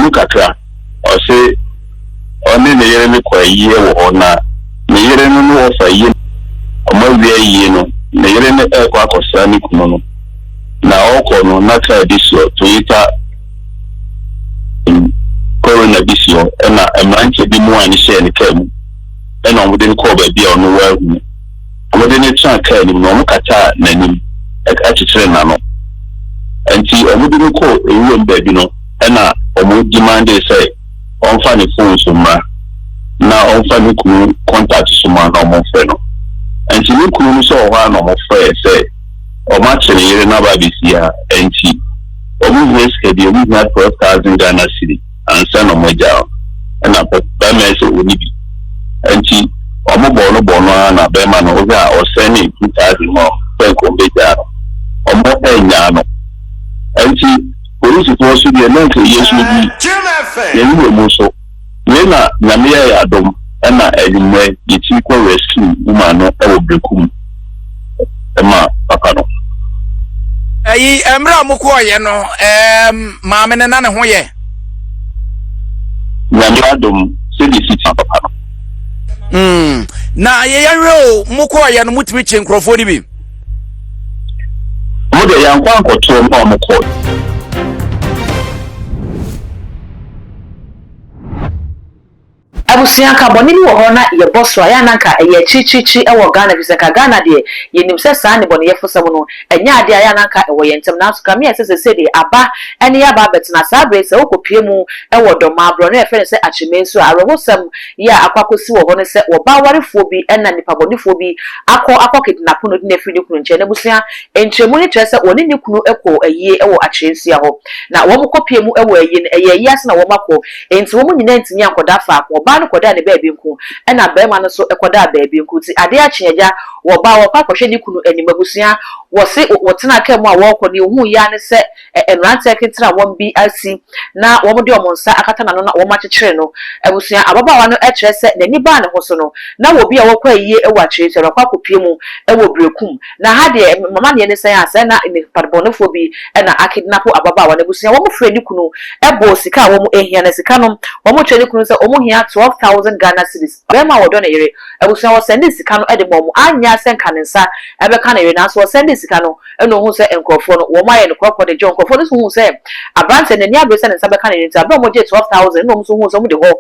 nhwehwɛmu kakra. Ɔse ɔne ne yere no kɔ ayie wɔ hɔ na ne yere no ne wɔfa ayie ɔmo awie ayie no, ne yere no ɛrekɔ akɔsra ne kunu no, na ɔrekɔ no na kaa bi si hɔ, Toyota Corona bi si hɔ, ɛna mmeranteɛ bi mua no hyɛɛ ne kaa mu, ɛna wɔde no kɔɔ baabi a ɔno wanhunu. Wɔde no tenaa kaa no mu na wɔkataa n'anim kyekyeree n'ano. Enti wɔde no kɔɔ nwuram baabi no, ɛna wɔdemandee sɛ ɔmfa ne phone so mmra na ɔmfa ne kunu contact so ma na wɔmfrɛ no. Enti ne kunu no sɛ ɔwɔ hɔ ara na wɔfrɛɛ sɛ wɔakye ne yere no aba abɛsi ha, enti wɔhia sika bi, wɔhia 12,000 Ghana cedi ansa na wɔagyaa no. Ɛna bɛrima yi sɛ ɔnni bi. Enti wɔbɔɔ no bɔɔ no ara na bɛrima no wohwɛ a ɔsɛnee 2,000 ma wɔn sɛ nka wɔbɛgyaa no. Wɔannyaa no. Enti polisifoɔ nso deɛ na nka yɛn nso yɛdi yɛn werɛ mu nso. Wei na Nyame yɛɛ yɛn adom na anwummerɛ yɛtumi kɔ rescue woman no wɔ Berekum ma papa no. Ɛyi, mmerɛ a mokɔɔyɛ no, ɛɛm, maame no na ne ho yɛ? Nyame adom, sɛdeɛ ɛsi tia papa no. Mm, na yɛyɛhwɛ o, mokɔɔyɛ no motumi kye nkurɔfoɔ no bi? Mo deɛ yɛankɔ ankɔto wɔn a wɔkɔɔe. Abusua, nka bɔne bi wɔ hɔ na yɛbɔ so a, ɛyɛ a na nka ɛyɛ akyirikyirikyiri wɔ Ghana efisɛ nka Ghana deɛ yɛnim sɛ saa nnebɔneyɛfosɛm no ɛnyɛ adeɛ a ɛyɛ a na nka ɛwɔ yɛn ntam nanso kame ayɛ sɛ seesei deɛ aba ne yɛaba abɛtena. Saa berɛ yi sɛ wokɔpue mu wɔ Dɔmaa borɔno a yɛfrɛ no sɛ Akyemee nso a, awerɛhosɛm yi a akɔ akɔsi wɔ hɔ ne sɛ wɔba awarefoɔ bi na nnipabɔnefoɔ bi akɔ akɔ kidnapo no de no afiri ne kunu nkyɛn. N'abusua nkyerɛmu no kyerɛ sɛ wɔne ne kunu kɔɔ ayie wɔ Akyerɛnsua hɔ na wɔkɔpue mu wɔ ayie no, ɛyɛ ayie ase na wɔakɔ. Enti wɔn nyinaa antumi ankɔda faako. Ɔbaa no kɔdaa ne baabi nko, ɛnna barima no nso kɔdaa baabi nko. Nti adeɛ akye agya, wɔbaa, wɔkɔ akɔhwɛ ne kunu anim. Abusua, wɔse wɔtenaa kaa mu a wɔrekɔ, deɛ wɔhuiɛ ara ne sɛ mmeranteɛ akentena bi asi na wɔde wɔn nsa akata n'ano na wɔakyekyere no. Abusua, ababaawa no kyerɛ sɛ n'ani baa ne ho so no, na wɔ bi a wɔkɔ ayie wɔ akyire nti, ɔbɛkɔ akɔpue mu wɔ Berekum. Na ha deɛ, m'amaneɛ ne sɛn a, sɛɛ na nnipabɔnefoɔ bi na akidnapo ababaawa no abusua. Wɔn frɛɛ ne kunu bɔɔ sika a wɔn hia, na sika no, wɔn kyerɛɛ ne kunu sɛ wɔn hia 12,000 Ghana cedis. Barima a ɔdɔ ne yere abusua, wɔsɛndee sika no de maa wɔn. Anyɛ sɛ nka ne nsa bɛka ne yere, nanso wɔsɛndee sika no na ohuu sɛ nkurɔfoɔ no, wɔn ayɛ no korɔkorɔ de gye wɔn. Nkurɔfoɔ no nso huu sɛ aberanteɛ no n'ani abere sɛ ne nsa bɛka ne yere nti, berɛ a wɔgyee 12,000 no na wɔn nso huu sɛ wɔde hɔ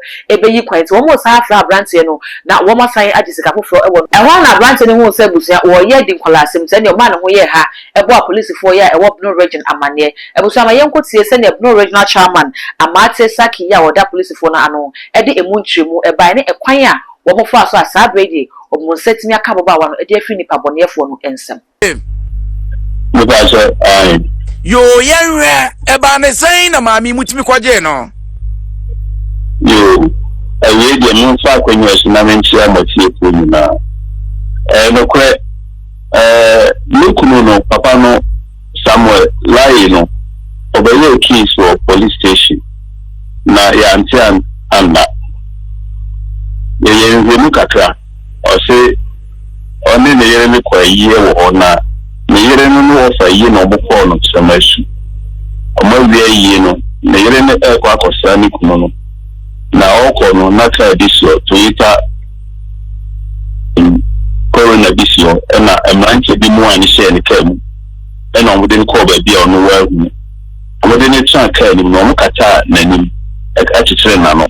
bɛyi kwan nti, wɔresan afrɛ aberanteɛ no na wɔasan agye sika foforɔ wɔ no. Ɛhɔ ara na aberanteɛ no huu sɛ abusua wɔreyɛ adi nkwadaa-asɛm nti, ɛnneɛ ɔmaa ne ho yɛɛ ha bɔɔ apolisifoɔ yi a ɛwɔ Bono Region amanneɛ. Abusua ma yɛnkɔtie sɛdeɛ Bono Regional Chairman Amartey Sackey yi a ɔda apolisifoɔ no ano de ɛmu nkyerɛmu baeɛ ne ɛkwan a wɔfaa so a saa berɛ yi deɛ wɔn nsa atumi aka ababaawa no de afiri nnipa bɔneɛfoɔ no nsam. Mepakyɛ, ae. Yoo, yɛnhwɛ, ɛbaa ne sɛn na maame yi mutumi kɔgyee no? Yoo, awiei deɛ momfa akwannya so na menkyea mo atiefoɔ nyinaa. Ɛyɛ nokorɛ, ɛɛ, me kunu no, papa no, Samuel Laryea no, ɔbɛyɛɛ case wɔ police station na yɛante anna. Yɛyɛɛ nhwehwɛmu kakra. Ɔse ɔne ne yere no kɔ ayie wɔ hɔ na ne yere no ne wɔfa ayie na ɔmo kɔɔ no Kyerɛmasu. Ɔmo awie ayie no ne yere no ɛɛkɔ akɔsra ne kunu no na ɔɔkɔ no na kaa bi si hɔ Toyota Corona bi si hɔ ɛna mmeranteɛ bi mua no hyɛɛ ne kaa mu ɛna ɔmo de no kɔɔ baabi a ɔno wanhunu. Wɔde no tenaa kaa no mu na wɔkataa n'anim kyekyeree n'ano.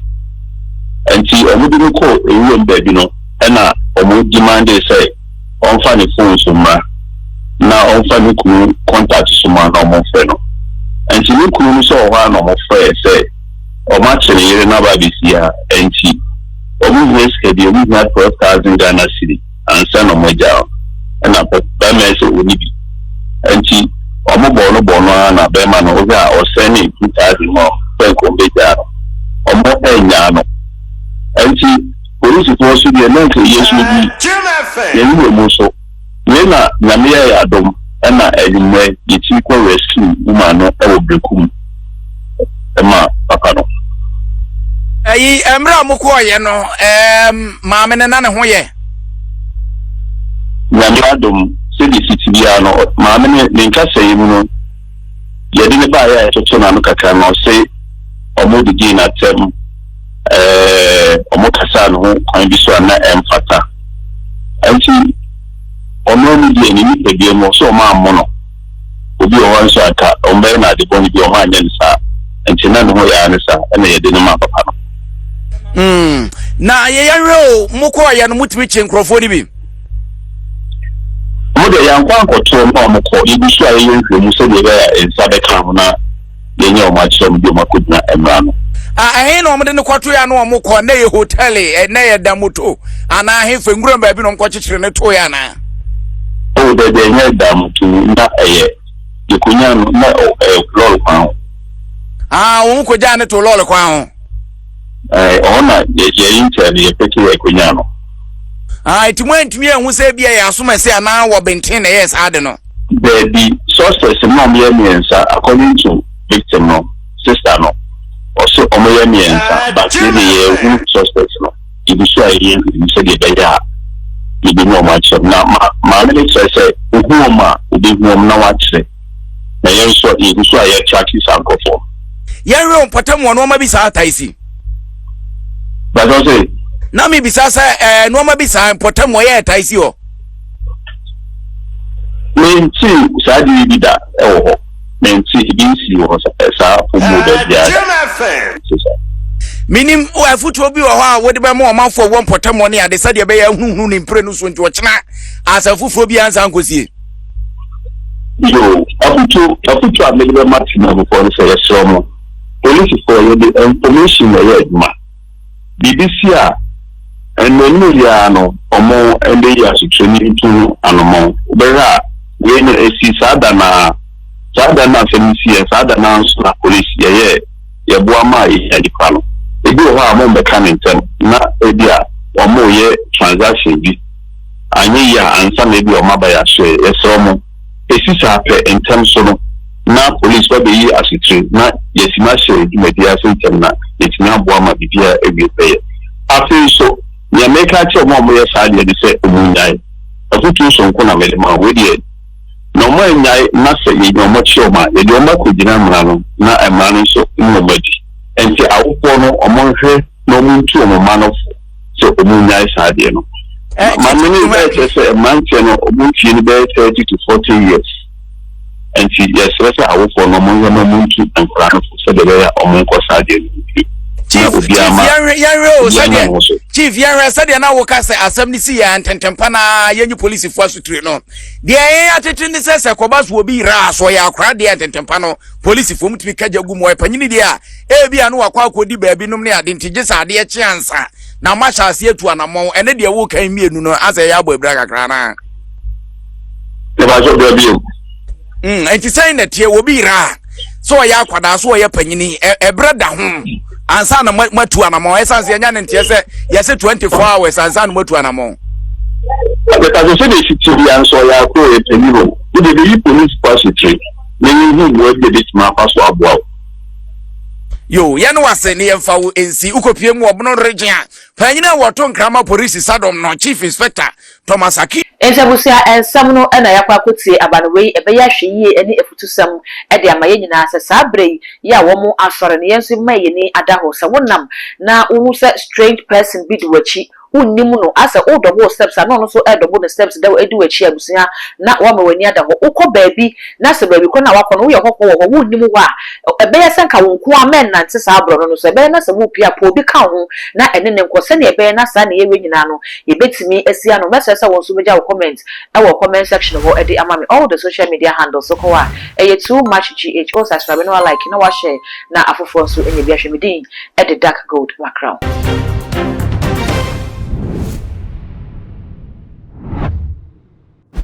Enti wɔde no kɔɔ nwuram baabi no na wɔdemandee sɛ ɔmfa ne phone so mmra na ɔmfa ne kunu contact so ma na wɔmfrɛ no. Enti ne kunu no sɛ ɔwɔ hɔ ara na wɔfrɛɛ sɛ wɔakye ne yere no aba abɛsi ha, enti wɔhia sika bi, wɔhia 12,000 Ghana cedi. ansa na wɔagyaa no. Ɛna bɛrima yi sɛ ɔnni bi. Ɛnti wɔn bɔɔ no bɔɔ no ara na bɛrima no wohwɛ a ɔsɛnee 2000 ma wɔn sɛ nka wɔn bɛgyaa no. Wɔn annyaa no. Ɛnti polisifoɔ nso deɛ na nka yɛn nso yɛdi yɛn werɛ mu nso. Wei na Nyame yɛɛ yɛn adom ɛna anwummerɛ yɛtumi kɔ rescue woman no wɔ Berekum. ma papa no. Ɛyi, mmerɛ a mokɔɔyɛ no, ɛɛm, maame no na ne ho yɛ? Nyame adom, sɛdeɛ ɛsi te biara no, maame no, ne nkasɛeɛ mu no, yɛde no baeɛ a yɛtoto n'ano kakra no, ɔse. Wɔdidii no atɛm, ɛɛ, wɔkasaa ne ho kwan bi so a na ɛmfata. Ɛnti, ɔno ani deɛ, ne nipadua mu, ɔsɛ wɔammɔ no. Obi wɔ hɔ nso a, anka wɔbɛyɛ no ade bɔne bi, wɔanyɛ no saa. Ɛnti na ne ho yɛ ara ne saa, ɛna yɛde no maa papa no. Mm. Na yɛyɛhwɛ o, mokɔɔyɛ no motumi kye nkurɔfoɔ no bi? Mo deɛ yɛankɔ ankɔto wɔn a wɔkɔ, yɛgu so a yɛyɛ nhwehwɛmu sɛdeɛ ɛbɛyɛ a nsa bɛka ho na yɛnyɛ wɔn akyerɛ wɔn de wɔn akɔgyina mmara no. A ɛhe na wɔde no kɔtoeɛ a na wɔkɔ? Na ɛyɛ hotɛle, na ɛyɛ damoto anaa hefa nwuram baabi na wɔkɔkyekyere no toeɛ anaa? O, dabi, ɛnyɛ damoto, na ɛyɛ yɛkɔnyaa no na ɛyɛ lɔɔre kwan ho. Ah, wɔn kɔgyaa no too lɔɔre kwan ho. Ɛhɔ na yɛ intel no yɛpɛke yɛ kɔnyaa no. Ah, nti mo antumi anhu sɛ ebi ɛyɛ asomɛse anaa wɔ benten na ɛyɛɛ saa ade no? Daabi, suspects no na wɔyɛ mmiɛnsa according to victim no sister no, ɔse wɔyɛ mmiɛnsa but yɛ deɛ yɛnhu suspects no, yɛgu so a yɛyɛ nhwehwɛmu sɛdeɛ ɛbɛyɛ a yɛbɛnya wɔn akyerɛ na ma maame no kyerɛ sɛ ohu wɔn a obehu wɔn na wakyerɛ na yɛn nso yɛgu so a yɛtrake saa nkurɔfoɔ no. Yɛnhwɛ wo mpɔtam wɔ nneɛma bi saa tae si. Bàtɔ sɛ. Na mi bisa sɛ ɛɛ nneɛma bi saa mpɔtam wɔ yɛ tae si hɔ. Mente saa de bi da ɛwɔ hɔ. Mente ebi nsi wɔ hɔ saa fom wɔ baabi a da. Menim afotuo bi wɔ hɔ a wode bɛma ɔmanfoɔ wɔ mpɔtam wɔ ne ade sɛdeɛ ɛbɛyɛ ahunuhunu ne mprenu so nti ɔkyena asɛm foforɔ bi ansa nkɔsie. Yoo, afotuo afotuo a mede bɛma temanmufoɔ no sɛ yɛsrɛ mo, polisifoɔ yɛde information na ɛyɛ adwuma. Biribi si a, nnanu yi ara no wɔn bɛyi asotire no ntu ho anomɔn. Wobɛhwɛ a wei no ɛsii saa da no ara, saa da no a asɛm no siiɛ saa da no ara nso na polisi yɛyɛɛ yɛboa maa yɛnyaa nipa no. Ebi wɔ hɔ a wɔmmɛka no ntɛm na ebi a wɔreyɛ transaction bi. Anyɛ yie a, ansa na ebia wɔn aba yɛn asoɛeɛ. Yɛsrɛ mo, ɛsi saa pɛ, ntɛm so no, na polis ba bɛyi asotire na yɛatumi ahyɛ yɛn dwumadie ase ntɛm na yɛatumi aboa ma biribiara awie pɛyɛ. Afei nso, nea mereka akyerɛ wɔn a wɔyɛ saa adeɛ ne sɛ wɔnnyae. Afotuo sononko na mede ma wɔn. Wei deɛ, na wɔannyae na sɛ yɛnya wɔn kye wɔn a, yɛde wɔn akɔgyina mmara no na mmara no nso ne wɔn adi. Enti awofoɔ no, wɔnhwɛ na wɔntu wɔn mma no fo sɛ wɔnnyae saa adeɛ no. Maame no bɛyɛ kyerɛ sɛ mmeranteɛ no wɔn mfie no bɛyɛ 30 to 40 years. Nti yɛsrɛ sɛ awofoɔ no wɔnhwɛ na wɔntu nkwadaa no fo sɛdeɛ ɛbɛyɛ a wɔnkɔ saa adeɛ no mu bio. Chief, Chief, yɛnhwɛ o sɛdeɛ Chief yɛnhwɛ sɛdeɛ na woka sɛ asɛm no si yɛ ntɛntɛmpa na yɛnyi polisifoɔ asotire no deɛ yɛn atete ne sɛ sɛ kɔba so obi yera a so ɔyɛ akora deɛ ntɛntɛmpa no polisifoɔ mutumi kagya gu mu ɔyɛ panyini deɛ a Ebia na wakɔ akɔdi baabi nom ne ade nti gye sɛ adeɛ kye ansa na moahyɛ aseɛ atu anammɔn. Ɛne deɛ woka yi mmienu no asɛ ɛyɛ abɔ abira kakra anaa? Mepakyɛ bra bio. Nti sɛn na ɛteɛ obi yera a sɛ ɔyɛ akwadaa sɛ ɔyɛ panyini ɛberɛ da ho ansa na moatu anammɔn ɛsiane sɛ yɛnya ne nteɛ sɛ yɛsɛ 24 hours ansa na moatu anammɔn. Mepakyɛ sɛdeɛ ɛsi te bia nso ɔyɛ akoro ɔyɛ panyin o wode bɛyi polisifoɔ asotire na yɛhu mmoa bi a ɛbɛtumi afa so aboa wo. Yo, yɛne wase ne yɛmfa wo nsi wokɔpie mu ɔbono region a panyin a wɔto nkrama polisi sadɔm no Chief Inspector Thomas Aki. Enti abusua nsɛm no na yɛakɔ akɔtie aba no wei ɛbɛyɛ ahwɛyie ne afutusɛm de ama yɛn nyinaa sɛ saa berɛ yi yɛ a wɔn asɔre no yɛn nso yɛbɛma yɛn ani ada hɔ sɛ wonam na wohu sɛ strange person bi di w'akyi wonnim no, asɛ wodɔbo wo steps a na ɔno nso redɔbo ne steps dɛ adi w'akyi abusua na wama w'ani ada hɔ. Wokɔ baabi na sɛ baabi korɔ no a woakɔ no woyɛ hɔhoɔ wɔ hɔ, wonnim hɔ a, ɛbɛyɛ sɛ nka wo nko ara mɛnnante saa borɔno no so. Ɛbɛyɛ na sɛ worepue a, pɛ obi ka wo ho na ɛne no nkɔ sɛdeɛ ɛbɛyɛ na saa nneyɛɛ wei nyinaa no yɛbɛtumi asi ano. Mɛsrɛ sɛ wo nso wobɛgya wo comment wɔ comment section hɔ de ama me. All the social media handles wokɔ hɔ a, ɛyɛ too much GH. Wo subscribe na wa like na wa share na afoforɔ nso anya bi ahwɛ. Me din de Dark Gold Mackerel.